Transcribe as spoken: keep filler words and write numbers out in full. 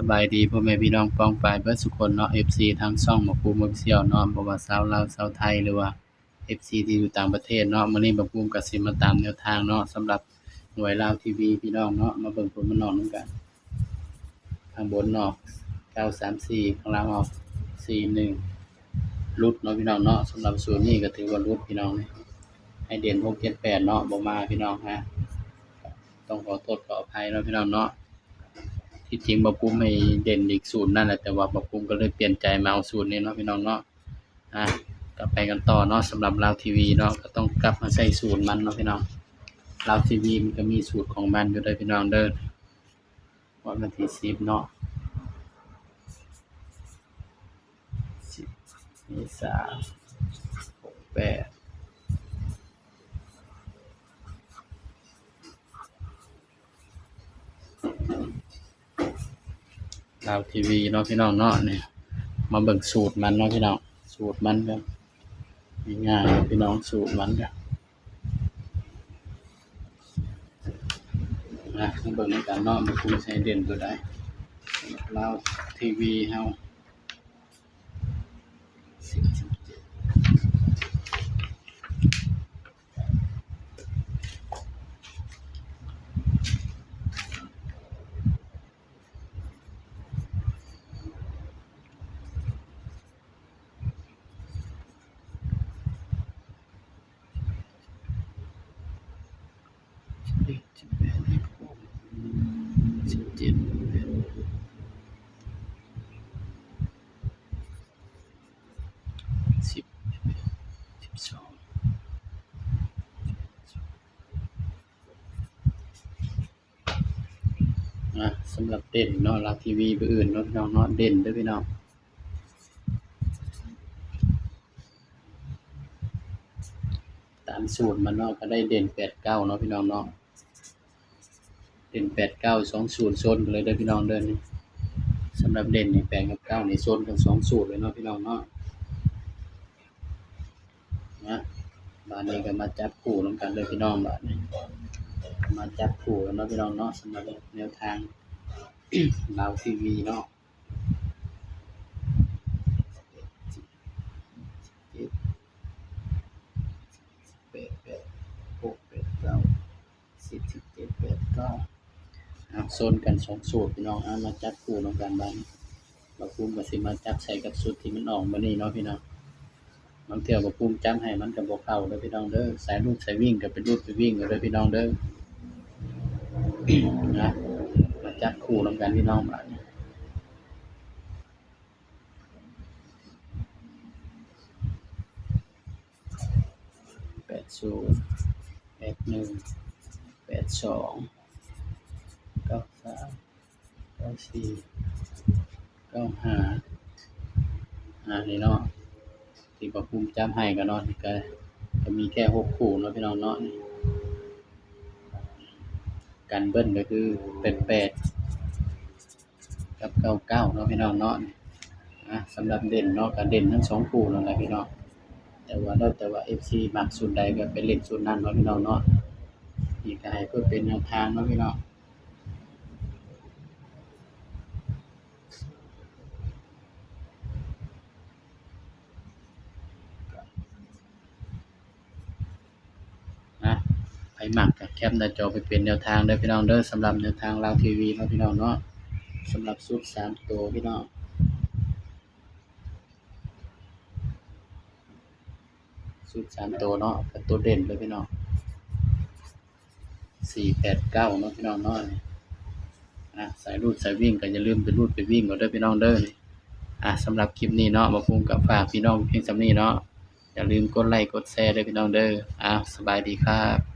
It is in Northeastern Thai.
สบายดีพ่อแม่พี่น้องป้องปายเบิดสุคนเนาะ เอฟซี ทางช่องบ่าวภูมิ Official เนาะ บ่ว่าชาวลาวชาวไทย หรือว่า เอฟซี ที่อยู่ต่างประเทศเนาะ มื้อนี้บ่าวภูมิก็สิมาตามแนวทางเนาะ สำหรับหวยลาวทีวีพี่น้องเนาะ มาเบิ่งผลมันออกนำกัน ข้างบนออก เก้าสามสี่ ข้างล่างออก สี่หนึ่ง หลุดเนาะพี่น้องเนาะ สำหรับสูตรนี้ก็ถือว่าหลุดพี่น้อง ให้เด่น หกเจ็ดแปด เนาะ บ่มาพี่น้องฮะ ต้องขอโทษขออภัยเนาะพี่น้องเนาะ ที่จริงบ่าวภูมิให้เด่นอีกสูตรนั่นแหละ แต่ว่าบ่าวภูมิก็เลยเปลี่ยนใจมาเอาสูตรนี้เนาะพี่น้องเนาะ อ่ะ ก็ไปกันต่อเนาะ สำหรับลาวทีวีเนาะ ก็ต้องกลับมาใส่สูตรมันเนาะพี่น้อง ลาวทีวีมันก็มีสูตรของมันอยู่เด้อพี่น้องเด้อ งวดวันที่สิบเนาะ สิบ เมษา หกแปด ลาวทีวีเนาะพี่น้องเนาะ นี่ มาเบิ่งสูตรมันเนาะพี่น้อง สูตรมันก็ง่ายๆเนาะพี่น้อง สูตรมันก็ นะ มาเบิ่งนำกันเนาะ มันคงใช้เด่นตัวใด ลาวทีวีเฮา สิบ สิบเจ็ด สิบเอ็ด สิบแปด สิบหก สิบเจ็ด สิบ สิบสอง นะ สำหรับเด่นเนาะ ลาวทีวีบ่อื่นเนาะพี่น้องเนาะ เด่นเด้อพี่น้อง ตามสูตรมันเนาะ ก็ได้เด่น แปดเก้า เนาะพี่น้องเนาะ เด่น แปดเก้า สองสูตรชนกันเลยเด้อพี่น้องเด้อ นี่ สำหรับเด่นนี่ แปดกับเก้า นี่ชนกันสองสูตรเลยเนาะพี่น้องเนาะ นะ บาดนี้ก็มาจับคู่นำกันเลยพี่น้อง บาดนี้ มาจับคู่กันเนาะพี่น้องเนาะ สำหรับแนวทาง ลาวทีวีเนาะ เจ็ด แปด แปด หก แปด เก้า สิบ สิบเจ็ด แปด เก้า เอา ชนกันสองสูตรพี่น้อง เอา มาจับคู่นำกันบาดนี้ บ่าวภูมิก็สิมาจับใส่กับชุดที่มันออกมื้อนี้เนาะพี่น้อง บางเทื่อบ่าวภูมิจับให้มันก็บ่เข้าเด้อพี่น้องเด้อ สายรูดสายวิ่งก็ไปรูดไปวิ่งเอาเด้อพี่น้องเด้อ นะ มาจับคู่นำกันพี่น้องบาดนี้ แปดศูนย์ แปดหนึ่ง แปดสอง เก้าสาม เก้าสี่ เก้าห้า อ่า นี่เนาะ ที่บ่าวภูมิจับให้ก็เนาะ ก็ ก็มีแค่หกคู่เนาะพี่น้องเนาะ กันเบิ้ลก็คือ แปดแปด กับ เก้าเก้า เนาะพี่น้องเนาะ อ่ะ สำหรับเด่นเนาะ ก็เด่นทั้งสองคู่นั่นแหละพี่น้อง แต่ว่าแล้วแต่ว่า เอฟซี มักสูตรใดก็ไปเล่นสูตรนั้นเนาะพี่น้องเนาะ นี่ก็ให้เพื่อเป็นแนวทางเนาะพี่น้อง นะ ไผมักก็แคปหน้าจอไปเป็นแนวทางเด้อพี่น้องเด้อ สำหรับแนวทางลาวทีวีเนาะพี่น้องเนาะ สำหรับชุดสามตัวพี่น้อง ชุดสามตัวเนาะ เป็นตัวเด่นเลยพี่น้อง สี่แปดเก้า เนาะพี่น้องเนาะ อ่ะ สายรูดสายวิ่งก็อย่าลืมไปรูดไปวิ่งเอาเด้อพี่น้องเด้อ อ่ะ สำหรับคลิปนี้เนาะ บ่าวภูมิก็ฝากพี่น้องเพียงส่ำนี้เนาะ อย่าลืมกดไลค์กดแชร์เด้อพี่น้องเด้อ อ่ะ สบายดีครับ